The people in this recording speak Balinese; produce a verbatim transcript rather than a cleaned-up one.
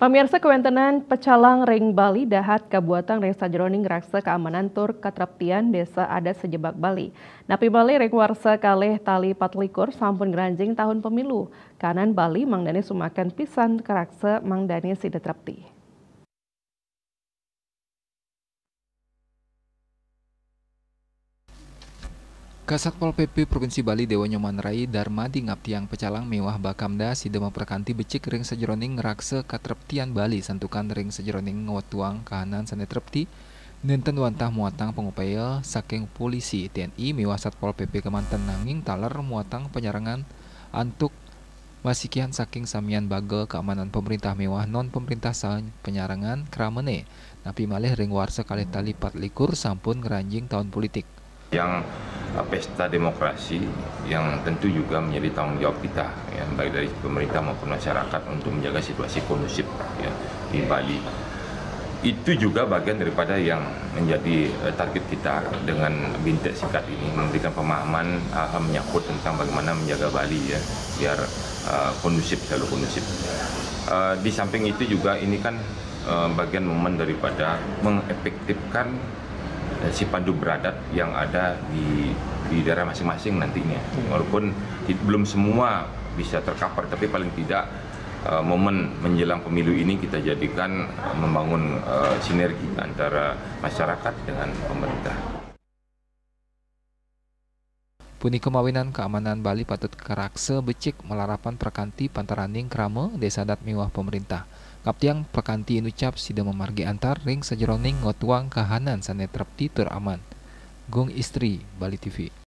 Pamirsa, kawéntenan pecalang ring Bali dahat kabuatang ring sajeroning raksa kaamanan tur katreptian désa adat sajebag Bali. Napi malih ring warsa kalih tali patlikur sampun ngranjing tahun pemilu. Kahanan Bali mangdané sumaken pisan karaksa mangdané sida trepti. Kasatpol P P Provinsi Bali Déwa Nyoman Rai Darmadi ngaptiang pecalang miwah Bakamda sida maprakanti becik ring sajeroning ngraksa katreptian Bali santukan ring sajeroning ngwetuang kahanan sané trepti, nénten wantah muatang pangupaya saking polisi, T N I miwah Satpol P P kemanten nanging taler muatang panyarengan antuk masikian saking samian baga kaamanan pamréntah miwah non pamréntah saha panyarengan kramané. Napi malih ring warsa kalih tali patlikur sampun ngranjing tahun politik. Yang, eh, pesta demokrasi yang tentu juga menjadi tanggung jawab kita, ya, baik dari pemerintah maupun masyarakat untuk menjaga situasi kondusif, ya, di Bali. Itu juga bagian daripada yang menjadi, eh, target kita dengan bintik sikat ini, memberikan pemahaman, eh, menyangkut tentang bagaimana menjaga Bali, ya, biar, eh, kondusif, selalu kondusif. Eh, di samping itu juga ini kan, eh, bagian momen daripada mengefektifkan, eh, si pandu beradat yang ada di, di daerah masing-masing nantinya. Walaupun di, belum semua bisa tercover, tapi paling tidak, eh, momen menjelang pemilu ini kita jadikan, eh, membangun, eh, sinergi antara masyarakat dengan pemerintah. Punika mawinan kaamanan Bali patut karaksa becik malarapan prakanti pantaraning krama, désa adat miwah pamréntah. Ngaptiang prakanti inucap sida mamargi antar ring sajeroning ngwetuang kahanan sané trepti tur aman. Gung Istri, Bali T V.